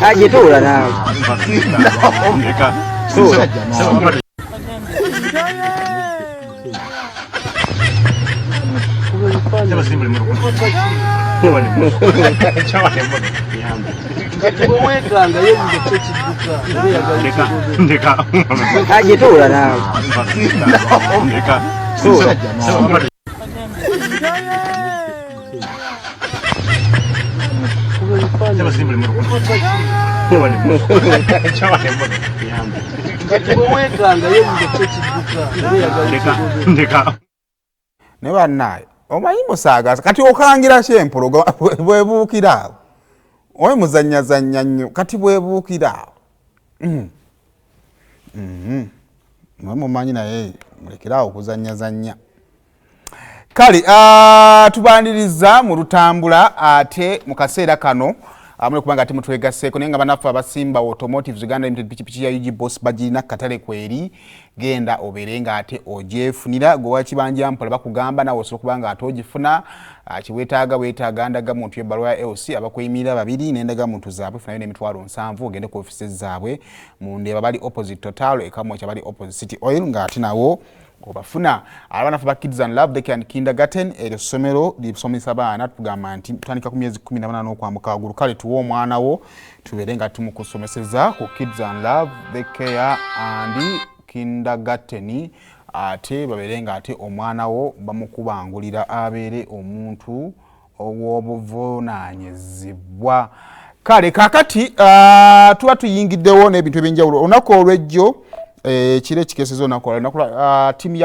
Agituula naawe. Agituula naawe. Ne bannaye omanyi musaagaza kati okangira ki empologoma bwebuukira awo oyo muzanyazanya nnyo kati bwebuukira awo. Mwe mumanyi naye mulekere awo okuzanyazanya. Kale tubaniriza mu lutambula ate mu kaseera kano muli kubanga ate mutwegasseeko naye nga banaffe abasimba Automotives Uganda Limited pikipiki ya UG Boss bagirina katale kweri, genda obeere nga ate ogyefunira gwe wakibanja mpola bakugamba nawe osobola okuba nga ate ogifuna. Kiweetaaga weetaaga ndagamuntu y'ebbaluwa ya LC, abakweyimirira babiri n'endagamuntu zaabwe, funayo n'70,000 ogende ku ofisi zaabwe mu Ndeeba, bali opposite Total e Kamwokya, bali opposite City Oil nga ate nawo obafuna. Abaana ba Kids and Love Daycare and Kindergarten, eryo ssomero lisomesa baana, tugamba nti tutandika ku myezi 18 okwambuka waggulu. Kale tuwe omwana wo tubeere nga tumukusomeseza ku Kids and Love Daycare and Kindergarten, ate babeere nga ate omwana wo bamukubangulira abeere omuntu ow'obuvunaanyizibwa. Kale kakati tuba tuyingiddewo n'ebintu ebyenjawulo olunaku olw'ejjo, ekiro ekikeeseza olunaku olwo, tiimu ya